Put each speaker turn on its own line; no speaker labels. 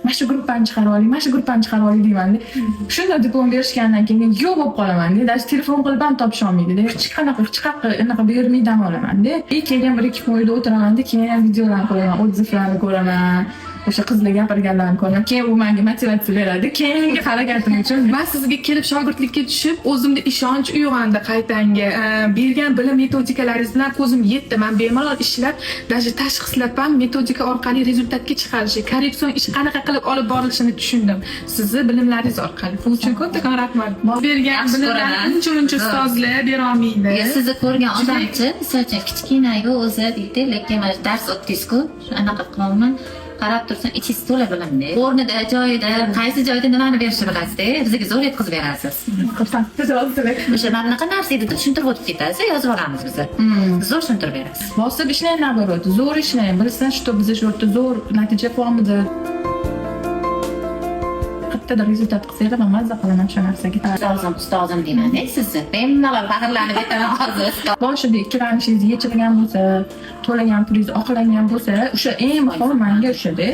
Mana shu gruppani chiqarib oling, mana shu gruppani chiqarib oling deymanda. Shunda diplom berishgandan keyin yo'q bo'lib qolamanda, даже telefon qilib ham topisholmaydida. Hech qanaqa, hech qayerga anaqa bermay dam olamanda. И keyin 1-2 kun uyda o'tiramanda, keyin ham videolarni ko'raman, отзыв larni ko'raman, o'sha qizlar gapirganlarini ko'raman. Keyin u menga motivatsiya beradi keyingi harakatim uchun.
Man sizga kelib shogirdlikka tushib, o'zimda ishonch uyg'ondi qaytanga. Bergan bilim metodikalaringiz bilan ko'zim yetdi. Man bemalol ishlab, даже tashxislab ham metodika orqali результат ga chiqarishi, korreksion ish qanaqa qilib olib borilishini tushundim. Sizni bilimlaringiz orqali. Bu uchun kattakon rahmat. Bergan
Yaxshi
bilimlarni
ko'raman.
uncha muncha ustozlar bera olmaydi.
Ya, sizni ko'rgan odamchi, misol uchun, kichkinayu o'zi deydi, lekin mana dars o'tdingizku, shu anaqa qilolman, qarab tursam, ichingiz to'la bilimda, o'rnida, joyida, qaysi joyda nimani berishni bilasizda, bizga zo'r yetkazib berasiz.
Xursand.
O'sha mana bunaqa narsa edi deb tushuntirib o'tib ketasiz, yozib olamiz biz, zo'r tushuntirib berasiz.
Bosib ishlang, наоборот, zo'r ishlang, bilsin, что biz shu yerda zo'r natija qilyapmiz. Qayerdadir результат qilsanglar, man mazza qilaman shu narsaga.
Ustozim, ustozim deymanda sizni, bemalol faxrlanib aytaman hozir.
Boshida ikkilanishingiz yechilgan bo'lsa, to'lagan pulingiz oqlangan bo'lsa, o'sha eng muhimi manga o'shada.